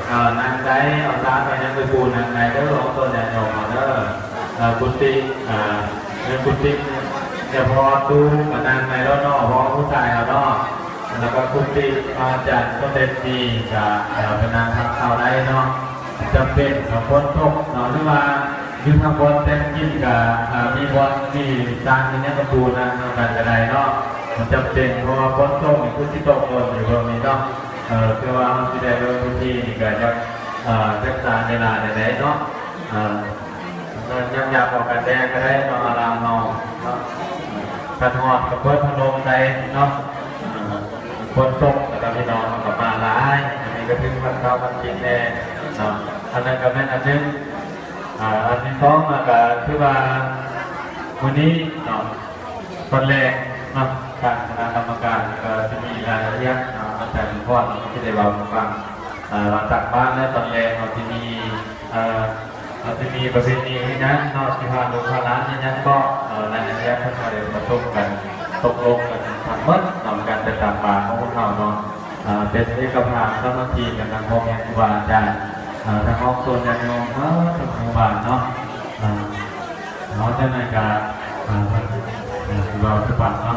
ເອີ ນັ່ງໄດ້ ເອົາຊານໄປຍັງໄປປູນັ່ງໄດ້ເດີ ຂອງຕົນຍາດໂຍມເຮົາເດີ. ເອີ ກຸຕິ ເອີ ເປັນກຸຕິ ສະເພາະຕູ້ກໍນັ່ງໄດ້ແລ້ວເນາະ ເພາະວ່າຜູ້ຊາຍເຮົາເນາະ. ແລ້ວກໍກຸຕິພະອາຈານສົມເດັດນີ້ກໍ ເອີ ໄປນັ່ງທານເຂົ້າໄດ້ເນາະ. ຈຳເປັນຖ້າຝົນຕົກເນາະ ຫຼືວ່າຢູ່ທາງບ່ອນແຕ່ງກິນກໍ ເອີ ມີບ່ອນ ມີຊານ ມີຫຍັງກໍປູນັ່ງນຳກັນກໍໄດ້ເນາະ. ມັນຈຳເປັນ ເພາະວ່າຝົນຕົກນີ້ຄືຊິຕົກດົນຢູ່ເບິ່ງນີ້ເນາະ. ເອີ ຄືວ່າເຮົາຊິໄດ້ເບິ່ງພື້ນທີ່ນີ້ກໍຢາກ ເອີ ຈັກສານເວລາແດ່ໆເນາະ. ເອີ ແລ້ວຍາມຢາກອອກການແດ່ກໍໄດ້ເນາະ ອາລາມເຮົາເນາະ. ຄັນຮ້ອນກໍເປີດພັດລົມໄດ້ເນາະ. ເອີ ຝົນຕົກແລ້ວກໍພີ່ນ້ອງກໍມາຫຼາຍ ອັນນີ້ກໍຖືວັນເສົາວັນອາທິດແດ່ເນາະ. ອັນນັ້ນກໍແມ່ນອັນໜຶ່ງ. ເອີ ອັນທີສອງ ແລ້ວກໍຄືວ່າມື້ນີ້ເນາະ ຕອນແລງເນາະ ທາງຄະນະກຳມະການກໍຊິມີລາຍລະອຽດເນາະ ອາຈານພອນກໍຊິໄດ້ເວົ້າໃຫ້ຟັງ ເອີ ວ່າຕັກບາດແລ້ວຕອນແລງເຮົາຊິມີ ເອີ ເຮົາຊິມີປະເພນີອີ່ຫຍັງເນາະ ຊິພາລູກພາຫຼານອີ່ຫຍັງເກາະ ເອີ ລາຍລະອຽດເພິ່ນກໍໄດ້ປະຊຸມກັນ ຕົກລົງກັນທັງໝົດເນາະ ການໄປຕັກບາດຂອງພວກເຮົາເນາະ. ເອີ ເປັນເອກະພາບສາມັກຄີກັນທັງພໍ່ແມ່ຄູບາອາຈານ ເອີ ທັງຮອງໂຊນຍາດໂຍມເບິດທຸກໝູ່ບ້ານເນາະ. ເອີ ເນາະ ຈັ່ງໃດກໍ ເອີ ເພິ່ນ ເອີ ເວົ້າສູ່ຟັງເນາະ.